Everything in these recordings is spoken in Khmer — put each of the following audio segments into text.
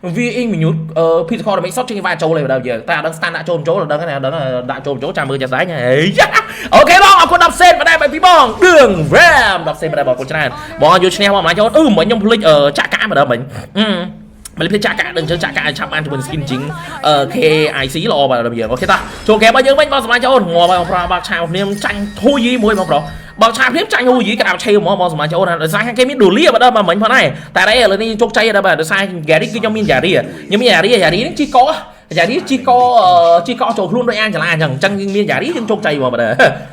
វាអ៊ីងមីញូត physical damage សុតជាងវាចូលเลยដល់យើងតែអត់ដឹង stand ដាក់ចូលចូលដល់ដឹងណាដឹងដាក់ចូលចូលចាំមើលចាស់ស្ដែងហេ okay បងអរគុណ10សេនម្ដងបែបពីបងឌឿង RAM 10សេនម្ដងបងអរគុណច្រើនបងយកឈ្នះបងម្ល៉េះចូលអឺមិញខ្ញុំភ្លេចចាក់កាម្ដងមិញអឺមកភ្លេចចាក់កាដឹងចឹងចាក់កាឲ្យឆាប់បានជាមួយ skin ជីង KIC ល្អបាទដល់យើង okay តោះចូលហ្គេមរបស់យើងវិញបងសម្លាញ់ចូលងាប់ហើយបងប្រុសបើកឆាវភ្លាមចាញ់ធូយីមួយបងប្រុសបើកឆាភ្លាមចាញ់ហ៊ូយីក្តាប់ឆេហ្មងបងសម្លាញ់ចូលណាដោយសារគេមានដូលីបើដល់មកមិញផងដែរតែអីឥឡូវនេះជោគជ័យដល់បាទដោយសារហ្គារីគឺខ្ញុំមានយ៉ារីខ្ញុំមានយ៉ារីយ៉ារីនេះជីកយ៉ារីជីកជីកចូលខ្លួនដោយអានចលាអញ្ចឹងអញ្ចឹងយើងមានយ៉ារីយើងជោគជ័យហ្មងបាទ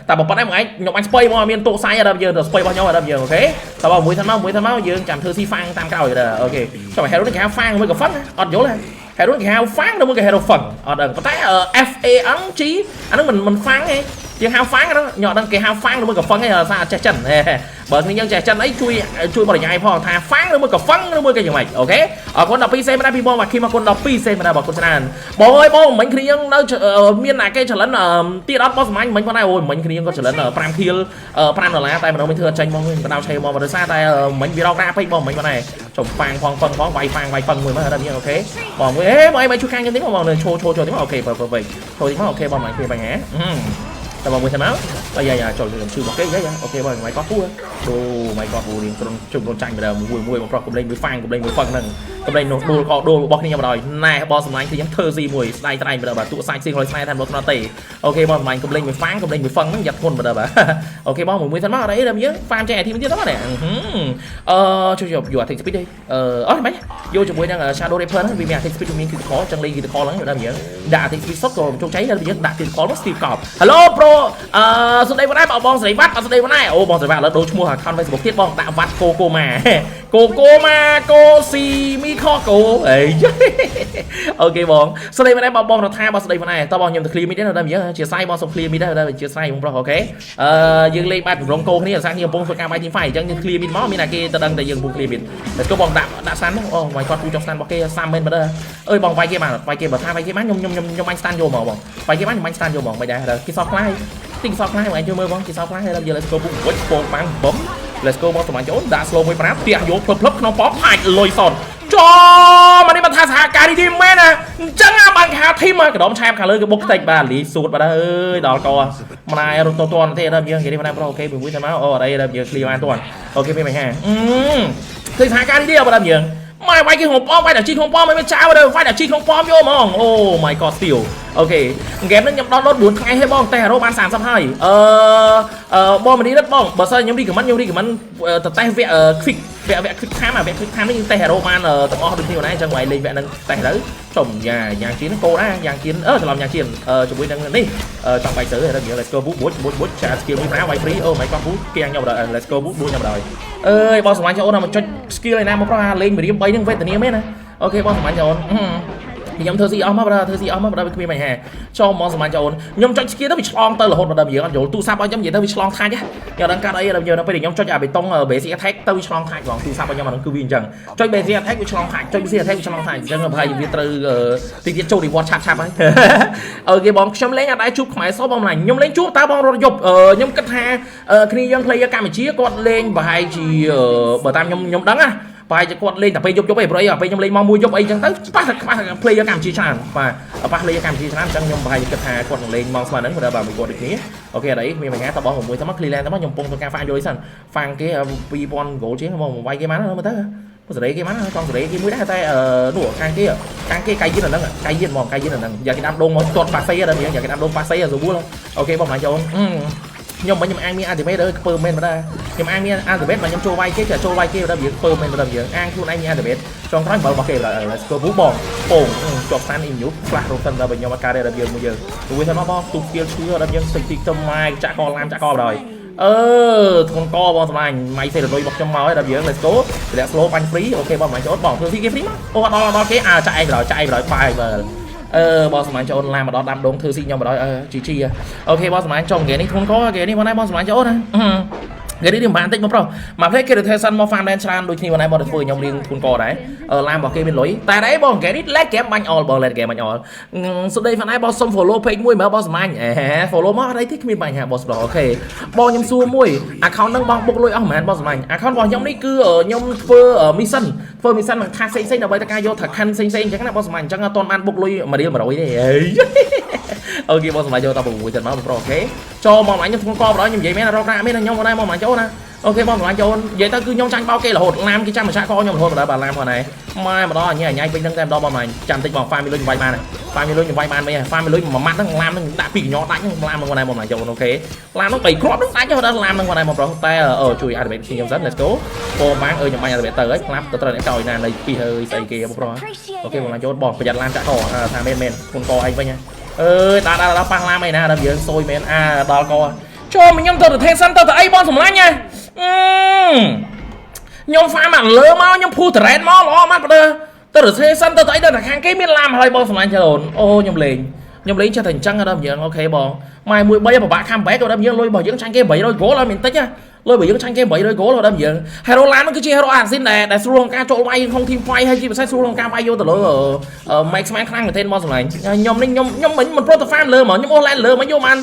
តែប៉ុណ្ណេះមួយឯងខ្ញុំអញស្ពៃមកមានតូសាយដល់យើងទៅស្ពៃរបស់ខ្ញុំដល់យើង okay តើបងមួយសិនមកមួយសិនមកយើងចាំធ្វើស៊ីហ្វាំងតាមក្រោយដល់ okay ចុះ hero នេះគេហៅហ្វាំងមួយក៏ហ្វឹងអត់យល់ទេ hero គេហៅហ្វាំងឬមួយគេ hero ហ្វឹងអត់ដឹងប៉ុន្តែ F A N G អាហ្នឹងមិនមិនហ្វាំងទេយើងហៅហ្វាំងហ្នឹងញ៉ាំដឹងគេហៅហ្វាំងឬមួយក៏ហ្វឹងឯងសារអត់ចេះចិនបើគ្នាយើងចេះចិនអីជួយជួយបរិយាយផងថាហ្វាំងឬមួយក៏ហ្វឹងឬមួយក៏យ៉ាងម៉េច okay អរគុណ12សេនម្ដងពីបងបាគីមអរគុណ12សេនម្ដងអរគុណច្រើនបងអើយបងមិញគ្នាយើងនៅមានអាគេ challenge ទៀតអត់បងសម្លាញ់មិញផងដែរអូយមិញគ្នាយើងក៏ challenge 5 kill 5ដុល្លារតែម្ដងមិនធ្វើអត់ចេញមកវិញបដៅឆេមកដោយសារតែមិញវារករ៉ាពេកបងមិញផងដែរចំហ្វាំងផងហ្វឹងផងវាយហ្វាំងវាយហ្វឹងមួយមើលដល់យើង okay បងមួយអេបងអីមកជួយខាងខ្ញុំតិចបងនៅឈោឈោចូលតិចមក okay បើឈោតិចមក okay បងមិនគ្មានបញ្ហាតែបងមួយទៅមកអាយ៉ាយ៉ាចូលខ្ញុំឈឺមកគេយ៉ាយ៉ា okay បងម៉ៃកោះពូអូម៉ៃកោះពូរៀងក្រុមជុំក្រុមចាញ់ម្ដងមួយមួយបងប្រុសកំលេងមួយហ្វាំងកំលេងមួយហ្វឹងហ្នឹងកំលេងនោះដួលកដួលរបស់គ្នាម្ដងណែបងសម្លាញ់គឺខ្ញុំធ្វើស៊ីមួយស្ដាយត្រែងម្ដងបាទទួសាច់ស៊ីរយស្នេហ៍តែមកខ្នោះទេ okay បងសម្លាញ់កំលេងមួយហ្វាំងកំលេងមួយហ្វឹងហ្នឹងយ៉ាត់ធ្ងន់ម្ដងបាទ okay បងមួយមួយសិនមកអត់អីដល់យើងហ្វាមចេះអាធីមទៀតទៅនេះអឺជួយយកយក attack speed ទេអឺអត់មិនយកជាមួយនឹង Shadow Reaper ហ្នឹងវាមាន attack speed វាមាន critical ចឹងលេង critical ហ្នឹងដល់យើងដាក់ attack speed សុទ្ធក៏ជោគជ័យដល់យើងដាក់ critical មក Steve កប់ Hello bro អឺសុដីវណ្ណបងស្រីវ៉ាត់អត់សុដីវណ្ណអូបងស្រីវ៉ាត់ឥឡូវដូរឈ្មោះ account Facebook ទៀតបងដាក់វ៉ាត់កូកូម៉ាកូកូម៉ាកូស៊ីមីខកូអី okay បងសុដីវណ្ណបងបងរដ្ឋាបងសុដីវណ្ណតោះបងខ្ញុំទៅ clear mid ទេដល់យើងជាស្រ័យបងសុំ clear mid ដែរដល់ជាស្រ័យបងប្រុស okay អឺយើងលេងបែបរងគោគ្នាដោយសារគ្នាកំពុងធ្វើការបាយ team fight អញ្ចឹងយើង clear mid មកមានតែគេទៅដឹងតែយើងកំពុង clear mid តែក៏បងដាក់ដាក់ stun អូ my god ពូចុះ stun របស់គេសាំមែនបើអើយបងវាយគេបានវាយគេបើថាវាយគេបានខ្ញុំខ្ញុំខ្ញុំខ្ញុំបាញ់ stun យកមកបងវាយគេបានខ្ញុំបាញ់ stun យកមកមិនដែរគេសោះខ្លាយទីគេសោះខ្លាយបងឯងជួយមើលបងគេសោះខ្លាយហើយយើង let's go ពុកពុជពងបាំងបំ let's go មកសម្លាញ់ចូលដាក់ slow មួយប្រាប់ផ្ទះយកភ្លឹបភ្លឹបក្នុងប៉មផាច់លុយសនចមកនេះមកថាសហការនេះទីមែនណាអញ្ចឹងអាបានគេហៅធីមកកដុំឆែបខាងលើគេបុកតិចបាទលីសួតបាទអើយដល់កម្នាយរត់តតទេដល់យើងគេនេះម្នាយប្រុស okay មួយមួយទៅមកអូអត់អីដល់យើង clear បានតាន់ okay មានបញ្ហាអឺឃើញសហការនេះទេបាទយើងម៉ែវាយគេក្នុងប៉មវាយដល់ជីក្នុងប៉មមិនមានចៅទេវាយដល់ជីក្នុងប៉មយកហ្មងអូ my god steal okay ហ្គេមនេះខ្ញុំដោនឡូត4ថ្ងៃហើយបងតែ hero បាន30ហើយអឺអឺបងមនីរិតបងបើសិនខ្ញុំ recommend ខ្ញុំ recommend ទៅតេស្តវគ្គ quick វគ្គវគ្គ quick time អាវគ្គ quick time នេះយើងតេស្ត hero បានទាំងអស់ដូចគ្នាដែរអញ្ចឹងវាយលេងវគ្គហ្នឹងតេស្តទៅចំយ៉ាយ៉ាងជៀនកោដែរយ៉ាងជៀនអឺច្រឡំយ៉ាងជៀនជាមួយនឹងនេះចង់បាយទៅហើយយើង let's go ប៊ូបុចបុចបុចចា skill មួយប្រាវាយ free អូ my god ប៊ូគៀងខ្ញុំដល់ let's go ប៊ូដួលខ្ញុំដល់អើយបងសម្លាញ់ចូលអូនមកចុច skill ឯណាមកប្រហែលលេងមរៀម3ហ្នឹងវេទនាមែនណា okay បងសម្លាញ់ចូលអូនខ្ញុំធ្វើស៊ីអស់មកបើធ្វើស៊ីអស់មកបើវាគ្មានបញ្ហាចូលហ្មងសម្លាញ់ចូលខ្ញុំចុច skill ទៅវាឆ្លងទៅរហូតដល់យើងអត់យល់ទូរស័ព្ទឲ្យខ្ញុំនិយាយទៅវាឆ្លងថាច់ខ្ញុំដឹងកាត់អីដល់យើងដល់ពេលខ្ញុំចុចអាបេតុង basic attack ទៅវាឆ្លងថាច់ហ្មងទូរស័ព្ទឲ្យខ្ញុំអានោះគឺវាអញ្ចឹងចុច basic attack វាឆ្លងថាច់ចុច basic attack វាឆ្លងថាច់អញ្ចឹងប្រហែលជាវាត្រូវតិចទៀតចូល reward ឆាប់ឆាប់ហើយ okay បងខ្ញុំលេងអត់ដែរជួបខ្មែរសបងម្លាញ់ខ្ញុំលេងជួបតើបងរត់យប់ខ្ញុំគិតថាគ្នាយើង player កម្ពុជាគាត់លេងប្រហែលជាបើតាមខ្ញុំខ្ញុំដឹងណាប្រហែលជាគាត់លេងតែពេលយប់យប់ឯងព្រោះអីពេលខ្ញុំលេងមកមួយយប់អីចឹងទៅប៉ះតែខ្វះ player កម្ពុជាច្រើនបាទប៉ះ player កម្ពុជាច្រើនអញ្ចឹងខ្ញុំប្រហែលជាគិតថាគាត់នឹងលេងមកស្មើនឹងបើបាទមួយគាត់ដូចគ្នា okay អត់អីមានបញ្ហាតបោះមួយទៅមក clear lane ទៅមកខ្ញុំកំពុងធ្វើការ farm យល់សិន farm គេ2000 gold ជាងមកវាយគេបានមើលទៅសេរីគេបានចង់សេរីគេមួយដែរតែនោះខាងគេខាងគេកាយយិនអាហ្នឹងកាយយិនហ្មងកាយយិនអាហ្នឹងយ៉ាគេដាំដងមកទាត់ប៉ាសេដល់យើងយ៉ាគេដាំដងប៉ាសេស្រួល okay បងម្លាញ់ចូលខ្ញុំមិនខ្ញុំអាងមាន ultimate អើខ្ពើមែនបាទខ្ញុំអាងមាន ultimate មកខ្ញុំចូលវាយគេចេះចូលវាយគេដល់យើងខ្ពើមែនបាទយើងអាងខ្លួនឯងមាន ultimate ចុងក្រោយបើរបស់គេបាទ let's go ប៊ូបងពងជាប់ stand immune flash រត់សិនដល់ខ្ញុំអត់កើតទេដល់យើងមួយយើងមួយសិនមកបងទូ skill ឈឺដល់យើងតិចតិចទៅម៉ែចាក់កឡាមចាក់កបណ្ដោយអឺធ្ងន់កបងសម្លាញ់ម៉ៃសេរនុយរបស់ខ្ញុំមកហើយដល់យើង let's go តម្លាក់ slow បាញ់ free okay បងសម្លាញ់ចូលបងធ្វើស៊ីគេ free មកអូដល់ដល់គេអើចាក់ឯងបណ្ដោយចាក់ឯងបណ្ដោយបាយមើលអឺបងសម្លាញ់ចូលឡាមកដល់ដាំដងធ្វើស៊ីខ្ញុំបណ្ដោយអឺជីជី okay បងសម្លាញ់ចុងគេនេះធ្ងន់កគេនេះបងណាបងសម្លាញ់ចូលណា គេនេះបានតិចមកប្រុសមកផ្លេគេ rotation មក farm lane ច្រើនដូចគ្នាបងដែរបងទៅធ្វើខ្ញុំរៀងធ្ងន់កដែរអឺឡានរបស់គេមានលុយតែអីបងគេនេះ late game បាញ់ all បង late game បាញ់ all សុដីហ្វាន់ដែរបងសុំ follow page មួយមើលបងសម្លាញ់អេ follow មកអត់អីទេគ្មានបញ្ហាបងស្ដោ OK បងខ្ញុំសួរមួយ account ហ្នឹងបងបុកលុយអស់ប្រហែលបងសម្លាញ់ account របស់ខ្ញុំនេះគឺខ្ញុំធ្វើ mission ធ្វើ mission នឹងថាផ្សេងៗដើម្បីតែការយកថាខិនផ្សេងៗអញ្ចឹងណាបងសម្លាញ់អញ្ចឹងអត់ទាន់បានបុកលុយ1រៀល100ទេអេ OK បងសម្លាញ់យកតែ6ទៀតមកបងប្រុស OK ចូលមកម្លាញ់ខ្ញុំធ្ងន់កបដល់ខ្ញុំនិយាយមែនរកណាមានខ្ញុំមកដែរមកម្លាញ់ចូលណា OK បងសម្លាញ់ចូលនិយាយទៅគឺខ្ញុំចាញ់បោកគេរហូតឡាមគេចាំម្ចាស់កខ្ញុំរហូតមកដល់បាទឡាមគាត់ណែម៉ែម្ដងអញញ៉ៃពេញហ្នឹងតែម្ដងបងម្លាញ់ចាំតិចបង farm លុយវាយបាន farm លុយវាយបានមិន farm លុយមួយម៉ាត់ហ្នឹងឡាមហ្នឹងដាក់ពីកញ្ញដាច់ហ្នឹងឡាមហ្នឹងគាត់ណែបងម្លាញ់ចូល OK ឡាមហ្នឹង3គ្រាប់ហ្នឹងដាច់ទៅដល់ឡាមហ្នឹងគាត់ណែបងប្រុសតែអឺជួយ activate ខ្ញុំសិន let's go ពោបាំងអើខ្ញុំបាញ់ activate ទៅហើយផ្លាប់ទៅត្រូវអ្នកកោយណានៃពីហើយស្អីគេបងប្រុស OK បងម្លាញ់ចូលបងប្រយ័ត្នឡាមចាក់កថាមែនមែនធ្ងន់កឯងវិញអើយដល់ដល់ដល់ប៉ះឡាមអីណាដល់យើងសួយមែនអាដល់កចូលមកខ្ញុំទៅ rotation ទៅទៅអីបងសម្លាញ់ហ៎ខ្ញុំ farm អាលើមកខ្ញុំ push turret មកល្អម៉ាត់បើទៅ rotation ទៅទៅអីដល់តែខាងគេមានឡាមហើយបងសម្លាញ់ច្រើនអូខ្ញុំលេងខ្ញុំលេងចេះតែអញ្ចឹងដល់យើង OK បងម៉ែមួយ3ពិបាក comeback ដល់យើងលុយរបស់យើងចាញ់គេ800 gold អត់មានតិចណាលុយរបស់យើងចាញ់គេ800 gold ដល់យើង Hero ឡានហ្នឹងគឺជា Hero Assassin ដែលដែលស្រួលក្នុងការចូលវាយក្នុង team fight ហើយជាពិសេសស្រួលក្នុងការវាយយកទៅលើ Max Man ខ្លាំងមែនទែនបងសម្លាញ់ខ្ញុំនេះខ្ញុំខ្ញុំមិនមិនប្រូទៅ farm លើហ្មងខ្ញុំអូស lane លើមកយកបាន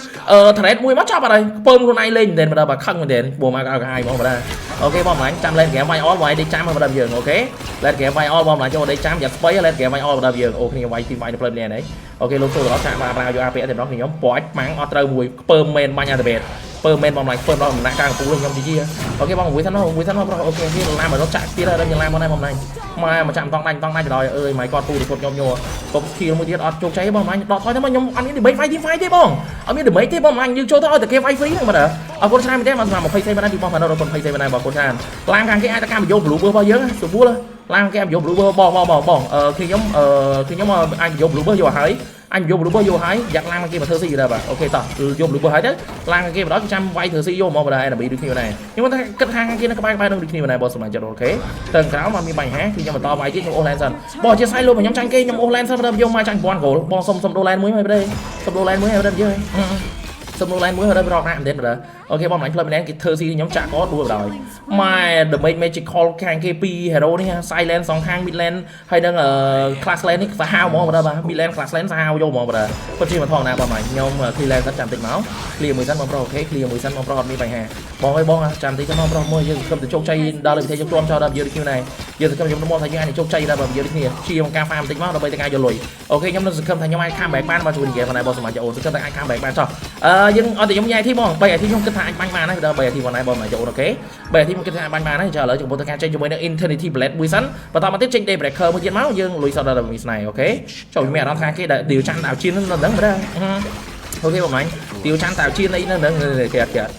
turret មួយមកចប់អត់ហើយពើមខ្លួនឯងលេងមែនទែនបើដល់បើខឹងមែនទែនព្រោះមកឲ្យកាយហ្មងបើដល់ OK បងសម្លាញ់ចាំ late game វាយ all វាយដេកចាំមកដល់យើង OK late game វាយ all បងសម្លាញ់ចូលដេកចាំយ៉ាស្បៃ late game វាយ all មកដល់យើងអូគ្នាវាយទីវាយនៅផ្លូវម្នាក់នេះ OK លោកចូលដល់ចាក់បាទប្រើយក APS តែម្ដងខ្ញុំប៉ាច់ម៉ាំងអត់ត្រូវមួយខ្ពើមមែនបាញ់អាតបេតពើមែនបងម្លាញ់ខ្ពើមដល់ដំណាក់កាងកំពូលខ្ញុំជីជី OK បងមួយសិនមួយសិនមកប្រុស OK គេឡាមមកចាក់ទៀតហើយដល់ឡាមមកដែរបងម្លាញ់មកមកចាំតង់ដាច់តង់ដាច់ទៅដល់អើយម៉ៃគាត់ពូទៅគាត់ខ្ញុំញ័រកុំ skill មួយទៀតអត់ជោគជ័យបងម្លាញ់ដកថយទៅមកខ្ញុំអត់មាន damage វាយ team fight ទេបងអត់មាន damage ទេបងម្លាញ់យើងចូលទៅឲ្យតែគេវាយ free ហ្នឹងបាទអរគុណច្រើនមែនទេមកសម្រាប់20សេនបានពីបងផាណូរគុណ20សេនបានបងអរគុណច្រើនឡានខាងគេអាចទៅកម្មយក blue របស់យើងស្រួលឡានគេអាចយក blue បងបងបងបងអឺខ្ញុំអឺខ្ញុំអាចយក blue យកហើយអញយក blue យកហើយយ៉ាក់ឡានគេមកធ្វើស៊ីដែរបាទ OK តោះយក blue ហើយទៅឡានគេមកដល់ចាំវាយធ្វើស៊ីយកមកបាទ enemy ដូចគ្នាដែរខ្ញុំថាគិតថាគេនៅក្បែរក្បែរនឹងដូចគ្នាដែរបងសម្រាប់ចិត្ត OK ទៅក្រោមអត់មានបញ្ហាគឺខ្ញុំបន្តវាយទៀតខ្ញុំអូស lane សិនបងអធិស្ឋានលោកខ្ញុំចាញ់គេខ្ញុំអូស lane សិនបើយកមកចាញ់1000 gold បងសុំសុំដូរ lane មួយមកទេសុំដូរ lane មួយហើយបើយើងសុំដូរ lane មួយហើយរកណាស់មែនទេបើ OK បងម្លាញ់ផ្លូវម្នាក់គេធ្វើស៊ីខ្ញុំចាក់កដួលបណ្ដោយម៉ែ damage magical ខាងគេពីរ hero នេះ silent សងខាង mid lane ហើយនឹង clash lane នេះសាហាវហ្មងបើបាទ mid lane clash lane សាហាវយកហ្មងបើពិតជាមិនធម្មតាបងម្លាញ់ខ្ញុំ clear lane សិនចាំតិចមក clear មួយសិនបងប្រុស OK clear មួយសិនបងប្រុសអត់មានបញ្ហាបងអើយបងចាំតិចទៅបងប្រុសមួយយើងសង្ឃឹមទៅជោគជ័យដល់លើវិធីយើងទ្រាំចោលដល់យើងដូចគ្នាដែរយើងសង្ឃឹមខ្ញុំមកថាយើងអាចជោគជ័យដល់បើយើងដូចគ្នាជាក្នុងការ farm បន្តិចមកដើម្បីទៅការយកលុយ OK ខ្ញុំនឹងសង្ឃឹមថាខ្ញុំអាច come back បានមកជួយ game ដែរបងសម្រាប់អូនសង្ឃឹមថាអាច come back បានចោះអឺយើងអត់តែខ្ញុំញ៉ៃធីបង3អាទិត្យខ្ញុំគិតថាអាចបាញ់បានហើយដល់3អាទិត្យបងដែរបងមកចូល OK 3អាទិត្យខ្ញុំគិតថាអាចបាញ់បានហើយចាឥឡូវចំពោះទៅការចេញជាមួយនឹង Infinity Blade មួយសិនបន្តមកទៀតចេញ Day Breaker មួយទៀតមកយើងលុយសតដល់មីស្នៃ OK ចូលមានអារម្មណ៍ថាគេដែលឌីវច័ន្ទដាវជៀននឹងដឹងមើល OK បងអញឌីវច័ន្ទដាវជៀនអីនឹងដឹងគេអត់គេអត់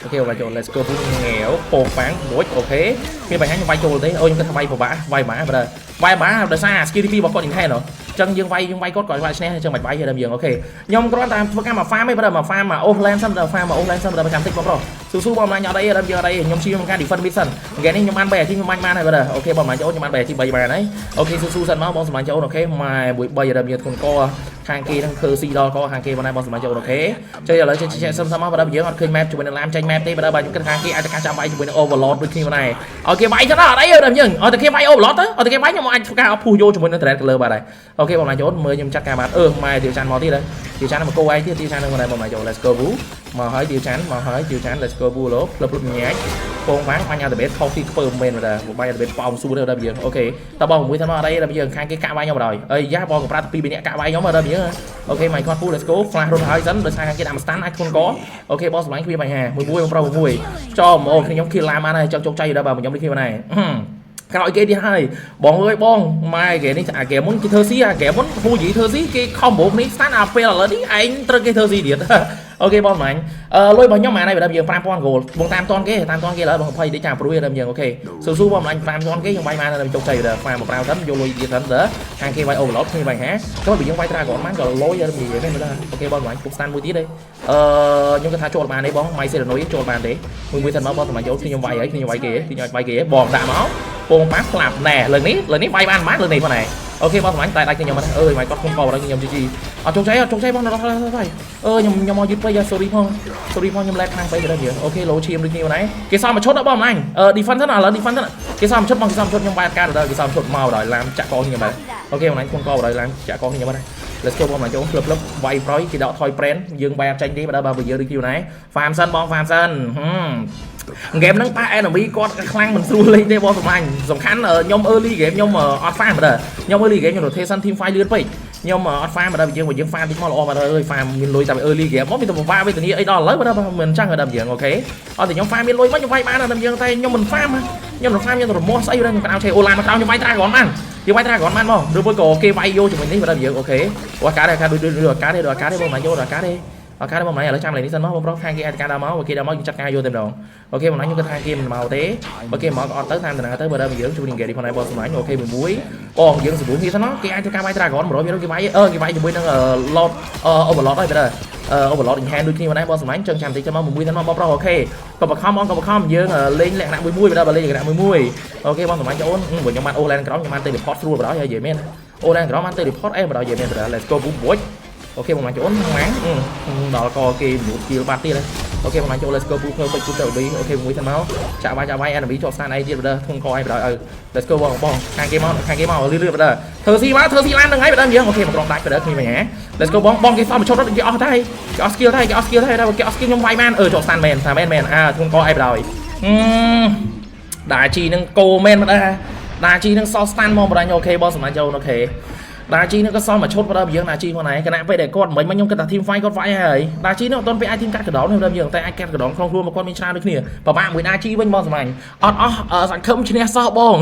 OK បងចូល let's go ពុំងាវពោប៉ាំងមួយ OK មានបញ្ហាខ្ញុំវាយចូលទេអូខ្ញុំគិតថាវាយពិបាកវាយបាបើវាយបាដោយសារ skill ទី2របស់គាត់ enhance ហ៎ចឹងយើងវាយយើងវាយគាត់គាត់វាយឈ្នះចឹងមិនវាយទេដល់យើង OK ខ្ញុំគ្រាន់តែធ្វើការមក farm ឯងបើមក farm មកអូស lane សិនដល់ farm មកអូស lane សិនដល់ចាំតិចបងប្រុសស៊ូស៊ូបងម្លាញ់អត់អីដល់យើងអត់អីខ្ញុំជឿក្នុងការ defend mid សិនហ្គេមនេះខ្ញុំបាន3អាទិត្យខ្ញុំបាញ់បានហើយបើ OK បងម្លាញ់ចូលខ្ញុំបាន3អាទិត្យ3បានហើយ OK ស៊ូស៊ូសិនមកបងសម្លាញ់ចូល OK ម៉ែមួយ3ដល់យើងធ្ងន់កខាងគេនឹងធ្វើស៊ីដល់កខាងគេបងណាបងសម្លាញ់ចូល OK ចុះឥឡូវចេះចេះសិនសិនមកបើយើងអត់ឃើញ map ជាមួយនឹងឡាមចេញ map ទេបើបើខ្ញុំគិតខាងគេអាចការចាំវាយជាមួយនឹង overlord ដូចគ្នាបងដែរឲ្យគេវាយទៅដល់អត់អីដល់យើងឲ្យតែគេវាយ overlord ទៅឲ្យតែគេវាយខ្ញុំអាចធ្វើការ push យកជាមួយនឹង turret លើបាទដែរ OK បងម្លាញ់ចូលមើលខ្ញុំចាត់ការបាទអឺម៉ែទៀវច័ន្ទមកទៀតហើយទៀវច័ន្ទមកគោឯងទៀតទៀវច័ន្ទនឹងបងដែរបងម្លាញ់ចូល let's go ប៊ូមកហើយទៀវច័ន្ទមកហើយទៀវច័ន្ទ let's go ប៊ូឡូផ្លឹបផ្លឹបញ៉ាច់ពងវាងបាញ់អាតបេតខុសទីខ្ពើមែនបាទបាញ់អាតបេតប៉ោមស៊ូទៅដល់យើង OK តើបងមួយថាមកអត់អីដល់យើងខាងគេកាក់វាយខ្ញុំបណ្ដោយអីយ៉ាបងកំប្រាត់ពីរនាក់កាក់វាយខ្ញុំដល់យើង OK ម៉ៃគាត់ពូ let's go flash រត់ហើយសិនដោយសារខាងគេដាក់មក stun អាចធ្ងន់ក OK បងសម្លាញ់គ្មានបញ្ហាមួយមួយបងប្រុសមួយចំអូខ្ញុំ kill ឡាមបានហើយចង់ជោគជ័យដល់បាទខ្ញុំនេះគ្នាដែរក្រោយគេទៀតហើយបងអើយបងម៉ែគេនេះអាគេមុនគេធ្វើស៊ីអាគេមុនហ៊ូយីធ្វើស៊ីគេ combo គ្នា stun អាពេលឥឡូវនេះឯងត្រូវគេធ្វើស៊ីទៀត OK បងម្លាញ់អឺលុយរបស់ខ្ញុំម៉ានហើយបើយើង5000 gold បងតាមតនគេតាមតនគេឥឡូវបង20ដេកចាំព្រួយដល់យើង OK ស៊ូស៊ូបងម្លាញ់5តនគេខ្ញុំវាយបានដល់ជោគជ័យដល់ហ្វាមកប្រាវសិនយកលុយទៀតសិនទៅខាងគេវាយ overload គ្មានបញ្ហាចូលបើយើងវាយ dragon បានក៏លុយដល់និយាយមែនមើល OK បងម្លាញ់ពុក stand មួយទៀតទេអឺខ្ញុំគិតថាចូលបានទេបងម៉ៃសេរណុយចូលបានទេមួយមួយសិនមកបងសម្លាញ់ចូលខ្ញុំវាយហើយខ្ញុំវាយគេខ្ញុំវាយគេបងដាក់មកពងប៉ាស្លាប់ណែលើកនេះលើកនេះវាយបានបានលើកនេះបងណែ OK បងសម្លាញ់តែដាច់ខ្ញុំហ្នឹងអើយមកគាត់គុំកបដល់ខ្ញុំ GG អត់ជោគជ័យអត់ជោគជ័យបងដល់ដល់ដល់អឺខ្ញុំខ្ញុំមកយឺតពេក sorry ផង sorry ផងខ្ញុំ lag ខាងពេកទៅយើង OK លោឈាមដូចគ្នាណាគេសល់មួយឈុតដល់បងម្លាញ់អឺ defense ទៅឥឡូវ defense ទៅគេសល់មួយឈុតបងគេសល់មួយឈុតខ្ញុំបាយអត់ការដល់គេសល់មួយឈុតមកដល់ឡាមចាក់កខ្ញុំបាទ OK បងម្លាញ់គុំកបដល់ឡាមចាក់កខ្ញុំបាទ Let's go បងម្លាញ់ចូលផ្លឹបផ្លឹបវាយប្រយគេដកថយប្រេនយើងបាយអត់ចាញ់ទេបើបើយើងដូចគ្នាណា farm សិនបង farm សិនហឹមហ្គេមហ្នឹងប៉ះ enemy គាត់ខ្លាំងមិនស្រួលលេងទេបងសម្លាញ់សំខាន់ខ្ញុំ early game ខ្ញុំអត់ farm បើខ្ញុំ early game ខ្ញុំ rotation team fight លឿនពេកខ្ញុំអត់ farm បើយើងបើយើង farm តិចមកល្អមកអើយ farm មានលុយតែ early game មកមានតែពិបាកវេទនាអីដល់ឥឡូវបើមិនចឹងដល់យើង OK អត់តែខ្ញុំ farm មានលុយមកខ្ញុំវាយបានដល់យើងតែខ្ញុំមិន farm ខ្ញុំមិន farm ខ្ញុំរមាស់ស្អីខ្ញុំក្តៅឆេអូឡានមកក្រោមខ្ញុំវាយ dragon បានយើងវាយ dragon បានមកឬមួយក៏គេវាយយកជាមួយនេះបើដល់យើង OK អូអាកាដែរដូចដូចអាកាទេដូចអាកាទេបងមកយកអាកាទេអត់កើតបងម្លាញ់ឥឡូវចាំលេងនេះសិនមកបងប្រុសខាងគេអាចការដើរមកបើគេដើរមកយើងចាត់ការយកតែម្ដង OK បងម្លាញ់ខ្ញុំគិតថាគេមិនមកទេបើគេមកក៏អត់ទៅតាមដំណើរទៅបើដើមយើងជួយនឹងគេនេះផងដែរបងសម្លាញ់ OK មួយមួយបងយើងសម្រួលគ្នាសិនមកគេអាចធ្វើការវាយ Dragon 100%គេវាយអឺគេវាយជាមួយនឹង Lord Overlord ហើយបើដើ Overlord enhance ដូចគ្នាបងដែរបងសម្លាញ់ចឹងចាំតិចចាំមកមួយសិនមកបងប្រុស OK ក៏បខំបងក៏បខំយើងលេងលក្ខណៈមួយមួយបើដើបើលេងលក្ខណៈមួយមួយ OK បងសម្លាញ់អូនបើខ្ញុំបានអូ lane ក្រោមខ្ញុំបាន teleport ស្រួលបើដល់ហើយនិយាយមែនអូ lane ក្រោមបាន teleport អេបើដល់និយាយមែនបើ let's go បុច OK បងប្អូនម៉ាំងដល់កគេមនុស្សគៀលបាត់ទៀត OK បងប្អូនចូល let's go ពូ perfect ពូទៅ B OK មួយទៅមកចាក់វាយចាក់វាយ enemy ជាប់ស្តានអីទៀតបើធុងកឲ្យបើឲ្យ let's go បងបងខាងគេមកខាងគេមកលឿនលឿនបើធ្វើស៊ីមកធ្វើស៊ីឡាននឹងហើយបើយើង OK មកក្រុមដាច់បើគ្នាវិញហ៎ let's go បងបងគេសមឈុតគេអស់តែគេអស់ skill តែគេអស់ skill តែគេអស់ skill ខ្ញុំវាយបានអឺជាប់ស្តានមែនថាមែនមែនអើធុងកឲ្យបើដាជីនឹងគោមែនបើដាជីនឹងសល់ស្តានមកបើ OK បងសម្រាប់ចូល OK ដាជីនឹងក៏សល់មួយឈុតបើដល់យើងដាជីផងដែរគណៈពេលដែលគាត់មិញមកខ្ញុំគិតថា team fight គាត់វាយហើយដាជីនឹងអត់ទាន់ពេលអាច team កាត់កដោនទេដល់យើងតែអាចកាត់កដោនក្នុងខ្លួនមកគាត់មានច្រើនដូចគ្នាពិបាកមួយដាជីវិញបងសម្លាញ់អត់អស់សង្ឃឹមឈ្នះសោះបង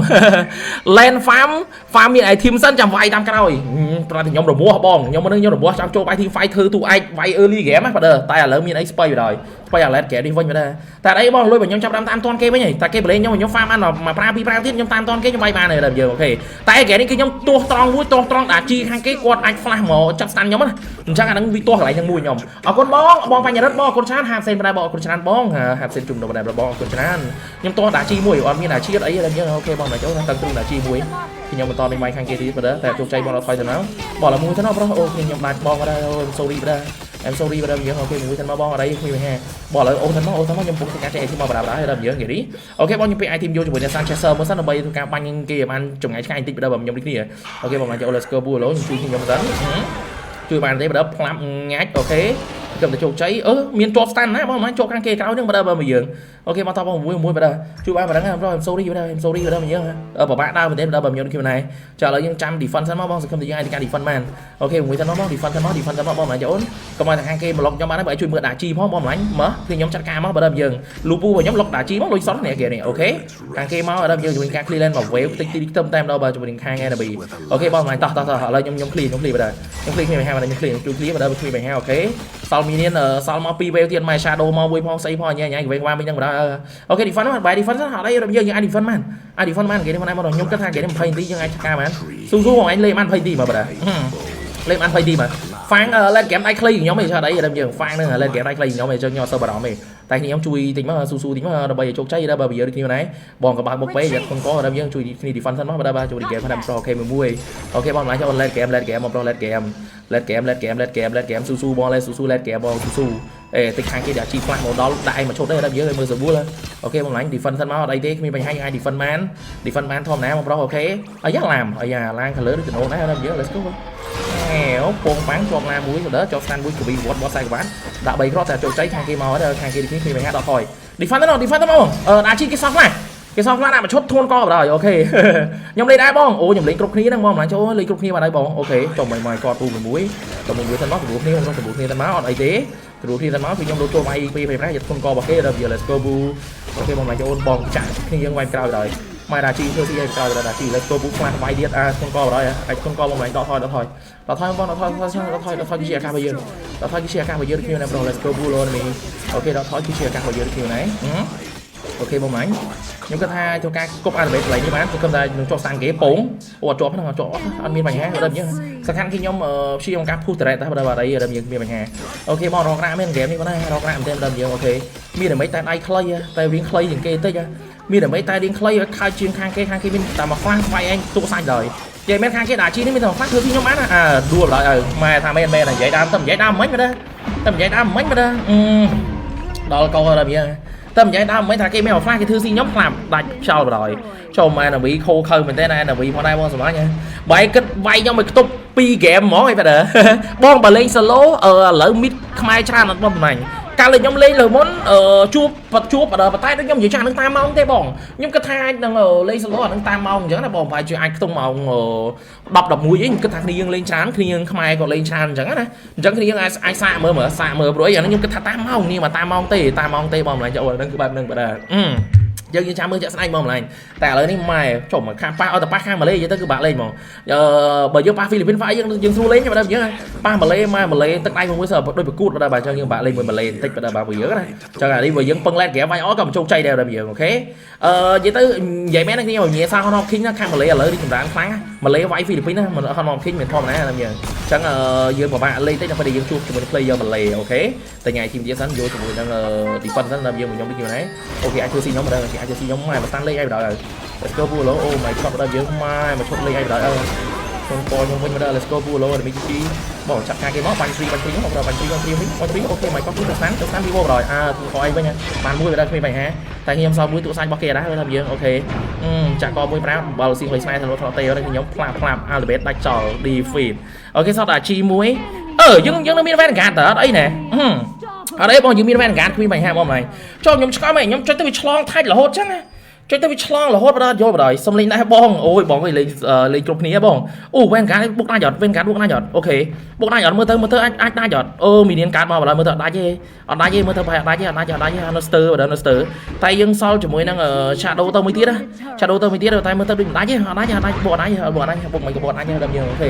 lane farm farm មាន item សិនចាំវាយតាមក្រោយប្រហែលតែខ្ញុំរមាស់បងខ្ញុំនឹងខ្ញុំរមាស់ចាំចូលវាយ team fight ធ្វើទូឯកវាយ early game ណាបើតែឥឡូវមានអីស្បៃបណ្ដោយស្បៃអា late game នេះវិញបើតែអីបងលុយបើខ្ញុំចាប់តាមតាមតាន់គេវិញហីតែគេបលេងខ្ញុំខ្ញុំ farm បានមកប្រាពីរប្រាទៀតខ្ញុំតាមតាន់គេខ្ញុំវាយបានហើយដល់យើង OK តែ game នេះគឺខ្ញុំទាស់ត្រង់មួយទាស់ត្រង់ដាជីខាងគេគាត់អាច flash មកចាប់ stun ខ្ញុំណាអញ្ចឹងអាហ្នឹងវាទាស់កន្លែងហ្នឹងមួយខ្ញុំអរគុណបងបងបញ្ញរិទ្ធបងអរគុណច្រើន50សេនបណ្ដែរបងអរគុណច្រើនបង50សេនជុំដល់បណ្ដែរបងអរគុណច្រើនខ្ញុំទាស់ដាជីមួយអត់មានដាជីអត់អីដល់យើង OK បងមកចូលតឹងទ្រូងដាជីមួយខ្ញុំបន្តនឹងវាយខាងគេទៀតបើតែជោគជ័យបងដល់ថយទៅណាបងឡើយមួយទៅណាប្រុសអូខ្ញុំដាច់បងដែរអូ sorry បើ I'm sorry បើយើង OK មួយទៅមកបងអត់អីគ្មានបញ្ហាបងឥឡូវអូទៅមកអូទៅមកខ្ញុំពុកធ្វើការចែក item មកបដាបដាហើយដល់យើងគេនេះ OK បងខ្ញុំពេក item យកជាមួយនឹង Sunchaser មួយសិនដើម្បីធ្វើការបាញ់គេឲ្យបានចម្ងាយឆ្ងាយបន្តិចបើដល់ខ្ញុំដូចគ្នា OK បងមកចូល let's go ពូឡូខ្ញុំជួយខ្ញុំសិនជួយបានទេបើដល់ផ្លាប់ងាច់ OK គិតតែជោគជ័យអឺមានជាប់ stand ណាបងមកជាប់ខាងគេក្រោយហ្នឹងបើដល់បើយើង OK មកតបងមួយមួយបើដល់ជួយបានបើដឹងប្រុស I'm sorry បើដល់ I'm sorry បើដល់យើងពិបាកដើរមែនទេបើដល់បើខ្ញុំខ្ញុំណែចាឥឡូវយើងចាំ defense សិនមកបងសង្ឃឹមថាយើងអាចធ្វើការ defense បាន OK មួយសិនមកបង defense សិនមក defense សិនមកបងម្លាញ់អូនកុំឲ្យតែខាងគេប្លុកខ្ញុំបានបើឲ្យជួយមើលដាជីផងបងម្លាញ់មើលគឺខ្ញុំចាត់ការមកបើដល់យើងលូពូរបស់ខ្ញុំលុកដាជីមកលុយសតនេះគេនេះ OK ខាងគេមកដល់យើងជាមួយការ clear lane មក wave តិចតិចខ្ទឹមតែម្ដងបើជាមួយនឹងខាង enemy OK បងម្លាញ់តោះតោះតោះឥឡូវខ្ញុំខ្ញុំ clear ខ្ញុំ clear បើដល់ខ្ញុំ clear គ្នាបញ្ហាបើខ្ញុំ clear ជួយ clear បើដល់ clear បញ្ហា OK សល់ minion សល់មក2 wave ទៀតមក shadow មកមួយផងស្អីផងញ៉ៃញ៉ៃវិញវ៉ាវិញហ្នឹងបើដល់ OK defense មកបាយ defense អត់អីយើងយើងអាច defense បានអាច defense បានគេនេះមកខ្ញុំគិតថាគេនេះ20នាទីយើងអាចការបានស៊ូស៊ូបងឯងលេងបាន20នាទីមកបើដល់លេងបាន20នាទីមកហ្វាង late game ដៃខ្លីខ្ញុំឯងឆាត់អីដល់យើងហ្វាងហ្នឹង late game ដៃខ្លីខ្ញុំឯងចឹងខ្ញុំអត់សូវបារម្ភទេតែខ្ញុំជួយតិចមកស៊ូស៊ូតិចមកដើម្បីឲ្យជោគជ័យដល់បើយើងដូចគ្នាដែរបងក៏បើកមុខពេកយ៉ាធ្ងន់កដល់យើងជួយគ្នា defense សិនមកបើជួយ game ហ្នឹងប្រូ OK មួយមួយ OK បងម្លាញ់ចូល late game late game បងប្រូ late game late game late game late game late game ស៊ូស៊ូបង late ស៊ូស៊ូ late game បងស៊ូស៊ូអេតិចខាងគេដាក់ជី flash មកដល់ដាក់ឯងមកឈុតទេដល់យើងឲ្យមើលស្រួល OK បងម្លាញ់ defense សិនមកអត់អីទេគ្មានបញ្ហាយើងអាច defense បាន defense បានធម្មតាបងប្រុស OK អាយ៉ាឡាមអាយ៉ាឡាន color ដូចចំណូលដែរដល់យើង let's go អេអូពងបាំងជាប់ឡាមួយទៅដល់ជាប់ស្តានមួយកវីវត្តបត់ខ្សែក្បាលដាក់3គ្រាប់តែជោគជ័យខាងគេមកដល់ខាងគេនេះគ្មានបញ្ហាដល់ថយ defense ទៅ defense ទៅមកអឺដាក់ជីគេសោះខ្លះគេសោះខ្លះដាក់មួយឈុតធួនកបណ្ដោយ OK ខ្ញុំលេងដែរបងអូខ្ញុំលេងគ្រប់គ្នាហ្នឹងបងម្ល៉េះចូលលេងគ្រប់គ្នាបានហើយបង OK ចុះមិនមកគាត់ពូមួយទៅមួយសិនមកព្រោះគ្នាខ្ញុំព្រោះគ្នាទៅមកអត់អីទេព្រោះគ្នាទៅមកគឺខ្ញុំលោតចូលវាយពីពេលប្រាយកធុនករបស់គេដល់វា let's go ពូ OK បងម្ល៉េះចូលបងចាក់គ្នាយើងវាយក្រោយដល់ម៉ែដាជីធ្វើស៊ីឲ្យក្រោយដល់ដាជី let's go ពូខ្លាស់វាយទៀតអាធុនកបណ្ដោយអាចធុនកបងម្ល៉េះដកថយដកថយដកថយបងដកថយដកថយដកថយដកថយគឺជាឱកាសរបស់យើងដកថយគឺជាឱកាសរបស់យើងគ្នាណាប្រូ let's go ពូលោនេះ OK ដកថយគឺជាឱកាសរបស់យើងគ្នាណា OK បងម៉ាញ់ខ្ញុំគិតថាធ្វើការគប់អារ៉េកន្លែងនេះបានគឺគិតថានឹងជាប់សាំងគេពងអូអត់ជាប់ហ្នឹងអត់ជាប់អត់មានបញ្ហាដល់យើងសំខាន់គឺខ្ញុំព្យាយាមការ push turret តែបើដល់អីដល់យើងមានបញ្ហា OK បងរកក្រាក់មានហ្គេមនេះបងណារកក្រាក់មែនទេដល់យើង OK មានតែមិនតែដៃខ្លីតែរៀងខ្លីជាងគេតិចមានតែមិនតែរៀងខ្លីឲ្យខើជាងខាងគេខាងគេមានតែមួយ flash វាយឯងទុកសាច់ដល់ និយាយមែនខាងគេដាក់ជីនេះមានតែខ្លះធ្វើស៊ីខ្ញុំបានណាអើដួលបណ្ដោយឲ្យម៉ែថាមែនមែននិយាយដើមតែនិយាយដើមមិញមើលតែនិយាយដើមមិញមើលអឺដល់កដល់វាតែនិយាយដើមមិញថាគេមានខ្លះគេធ្វើស៊ីខ្ញុំខ្លាប់ដាច់ខ្យល់បណ្ដោយចូលម៉ែណាវីខូខើមែនទេណាណាវីផងដែរបងសម្លាញ់បាយគិតវាយខ្ញុំឲ្យខ្ទប់2ហ្គេមហ្មងអីបាទបងបើលេង solo អឺឥឡូវមីតខ្មែរច្រើនអត់បងសម្លាញ់កាលខ្ញុំលេងលើមុនជួបជួបប៉ុន្តែដូចខ្ញុំនិយាយចាស់នឹងតាមម៉ោងទេបងខ្ញុំគិតថាអាចនឹងលេង solo អានឹងតាមម៉ោងអញ្ចឹងណាបងប្រហែលជាអាចខ្ទង់ម៉ោង10 11អីខ្ញុំគិតថាគ្នាយើងលេងច្រើនគ្នាយើងខ្មែរក៏លេងច្រើនអញ្ចឹងណាអញ្ចឹងគ្នាយើងអាចអាចសាកមើលមើលសាកមើលព្រោះអីអានឹងខ្ញុំគិតថាតាមម៉ោងនេះមកតាមម៉ោងទេតាមម៉ោងទេបងម្លាញ់ចូលអានឹងគឺបែបហ្នឹងបាទយើងយើងចាំមើលជាក់ស្ដែងហ្មងម្លាញ់តែឥឡូវនេះម៉ែចុះមកខាងប៉ះឲ្យតែប៉ះខាងម៉ាឡេនិយាយទៅគឺបាក់លេងហ្មងអឺបើយើងប៉ះហ្វីលីពីនហ្វាយើងយើងស្រួលលេងបាទយើងប៉ះម៉ាឡេម៉ែម៉ាឡេទឹកដៃមួយសើដូចប្រកួតបាទបាទអញ្ចឹងយើងបាក់លេងមួយម៉ាឡេបន្តិចបាទបាទយើងណាអញ្ចឹងអានេះបើយើងពឹង late game វាយអក៏មិនជោគជ័យដែរបាទយើង OK អឺនិយាយទៅនិយាយមែនណាខ្ញុំនិយាយសារ Honor King ណាខាងម៉ាឡេឥឡូវរីចម្រើនខ្លាំងម៉ាឡេវាយហ្វីលីពីនណាមិន Honor King មិនធម្មតាណាយើងអញ្ចឹងយើងពិបាកលេងតិចដល់ពេលយើងជួបជាមួយ player ម៉ាឡេ OK តែថ្ងៃ team ទៀតសិនយកជាមួយនឹង defense សិនដល់យើងខ្ញុំដូចគ្នាណា OK អាចធ្វើស៊ីខ្ញុំបាទគេអាចធ្វើស៊ីខ្ញុំម៉ែមកតាន់លេខឲ្យបណ្ដោយ Let's go ពូឡូ Oh my god ដល់យើងម៉ែមកឈប់លេខឲ្យបណ្ដោយអើខ្ញុំពខ្ញុំវិញមកដល់ Let's go ពូឡូដល់មីជីបងចាប់ការគេមកបាញ់ free បាញ់ free មកដល់បាញ់ free បាញ់ free វិញបាញ់ free OK my god ទៅស្តាន់ទៅស្តាន់ពីវបណ្ដោយអើទូខអីវិញបានមួយបណ្ដោយគ្មានបញ្ហាតែខ្ញុំសល់មួយទូសាច់របស់គេដែរថាយើង OK ចាក់កមួយប្រាបើស៊ីលុយស្នេហ៍ទៅថតទេខ្ញុំផ្លាប់ផ្លាប់ Alibet ដាច់ចោល defeat OK សតអា G1 អឺយើងយើងនៅមាន Vanguard តើអត់អីណែអត់អីបងយើងមាន Vanguard គ្មានបញ្ហាបងម្លាញ់ចុះខ្ញុំឆ្កល់មែនខ្ញុំចុចទៅវាឆ្លងថាច់រហូតចឹងណាចុចទៅវាឆ្លងរហូតបណ្ដោយយល់បណ្ដោយសុំលេងដែរបងអូយបងអើយលេងលេងគ្រប់គ្នាបងអូ Vanguard បុកដាច់អត់ Vanguard បុកដាច់អត់ OK បុកដាច់អត់មើលទៅមើលទៅអាចអាចដាច់អត់អូមីនៀនកាត់មកបណ្ដោយមើលទៅអត់ដាច់ទេអត់ដាច់ទេមើលទៅប្រហែលអត់ដាច់ទេអត់ដាច់អត់ដាច់ទេនៅស្ទើបណ្ដោយនៅស្ទើតែយើងសល់ជាមួយនឹង Shadow ទៅមួយទៀតណា Shadow ទៅមួយទៀតតែមើលទៅដូចមិនដាច់ទេអត់ដាច់អត់ដាច់បុកអត់ដាច់បុកអត់ដាច់បុកមិនក៏បុកអត់ដាច់ដល់យើង OK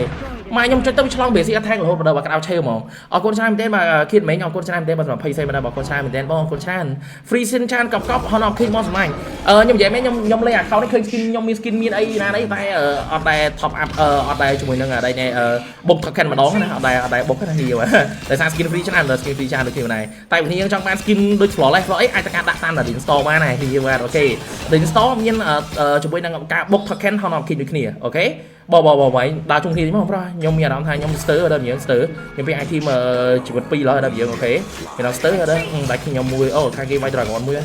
ម៉ែខ្ញុំចុចទៅឆ្លង basic attack រហូតដល់ក្តៅឆេវហ្មងអរគុណច្រើនមែនទែនបាទគៀតមិញអរគុណច្រើនមែនទែនបាទសម្រាប់20សេបាទអរគុណច្រើនមែនទែនបងអរគុណច្រើន free sin ច្រើនកប់កប់ Honor King មកសម្លាញ់អឺខ្ញុំនិយាយមែនខ្ញុំខ្ញុំលេង account នេះឃើញ skin ខ្ញុំមាន skin មានអីណាអីតែអត់ដែរ top up អត់ដែរជាមួយនឹងអីនេះបុក token ម្ដងណាអត់ដែរអត់ដែរបុកណានេះដោយសារ skin free ច្រើនដល់ skin free ច្រើនដូចគ្នាដែរតែបើយើងចង់បាន skin ដូច flawless អីអាចតែការដាក់តាមដល់ install បានដែរនេះបាទ OK install មានជាមួយនឹងការបុក token Honor King ដូចគ្នា OK បងបងបងបងដើរជុំគ្នាមកប្រុសខ្ញុំមានអារម្មណ៍ថាខ្ញុំស្ទើរដល់យើងស្ទើរខ្ញុំពី item ជីវិត2ឡើយដល់យើង OK មានដល់ស្ទើរដល់ដាច់ខ្ញុំមួយអូខាងគេវាយ dragon មួយ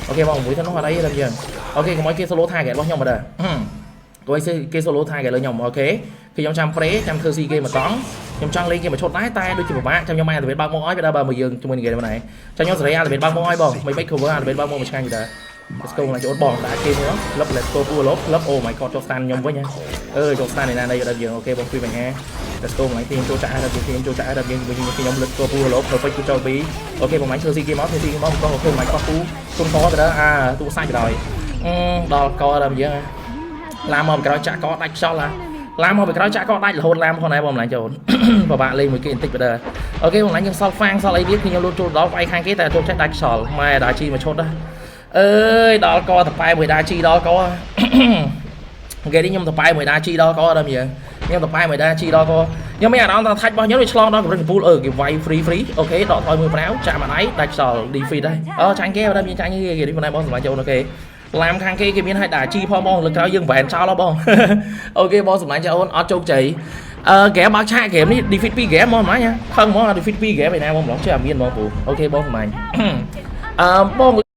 OK បងមួយទៅនោះអត់អីដល់យើង OK កុំឲ្យគេ solo target របស់ខ្ញុំមកដែរកុំឲ្យគេ solo target លើខ្ញុំ OK គឺខ្ញុំចាំ pre ចាំធ្វើស៊ីគេមកតង់ខ្ញុំចង់លេងគេមួយឈុតដែរតែដូចជាពិបាកចាំខ្ញុំឲ្យអាតវេតបើកមកឲ្យវាដល់បើមកយើងជាមួយនឹងគេមកដែរចាំខ្ញុំសេរីអាតវេតបើកមកឲ្យបងមិន cover អាតវេតបើកមកមួយឆ្ងាញ់ដែរ Let's go ឡើងចូលបងដាក់គេមកលឹប Let's go ពូលុបលឹប Oh my god ចូល stand ខ្ញុំវិញអឺចូល stand ឯណានេះដល់យើង OK បងជួយបញ្ហា Let's go ឡើងទីចូលចាក់ដល់យើងខ្ញុំចូលចាក់ដល់យើងវិញខ្ញុំ Let's go ពូលុប perfect គូចូលពី OK បងមាញ់ធ្វើស៊ីគេមកធ្វើស៊ីគេមកបង OK មិនកោះពូទុំកទៅដល់អាទូសាច់ដល់អឺដល់កដល់យើងឡាមកក្រោយចាក់កដាច់ខ្យល់ឡាឡាមកពីក្រោយចាក់កដាច់រហូតឡាមផងដែរបងម្លាញ់ចូលពិបាកលេងមួយគេបន្តិចបើ OK បងម្លាញ់យើងសល់ហ្វាងសល់អីទៀតខ្ញុំលូតចូលដល់វាយខាងគេតែចូលចេះដាច់ខ្យល់ម៉ែដាជីមកឈុតណាអើយដល់កតប៉ែមួយដាជីដល់កគេនេះខ្ញុំតប៉ែមួយដាជីដល់កដល់យើងខ្ញុំតប៉ែមួយដាជីដល់កខ្ញុំមានអារម្មណ៍ថាថាច់របស់ខ្ញុំវាឆ្លងដល់កម្រិតកំពូលអឺគេវាយ free free OK ដកថយមួយប្រាវចាក់មួយដៃដាច់ខ្យល់ defeat ដែរអូចាញ់គេដល់មានចាញ់គេគេនេះបងបងសម្រាប់ចូល OK ឡាមខាងគេគេមានឲ្យដាជីផងបងលើក្រោយយើងវ៉ែនចោលហ៎បង OK បងសម្លាញ់ចៅអូនអត់ជោគជ័យអឺហ្គេមបើកឆាកហ្គេមនេះ defeat 2ហ្គេមហ្មងហ្នឹងខឹងហ្មង defeat 2ហ្គេមឯណាបងម្លងចេះអាមានហ្មងពូ OK បងសម្លាញ់អឺបង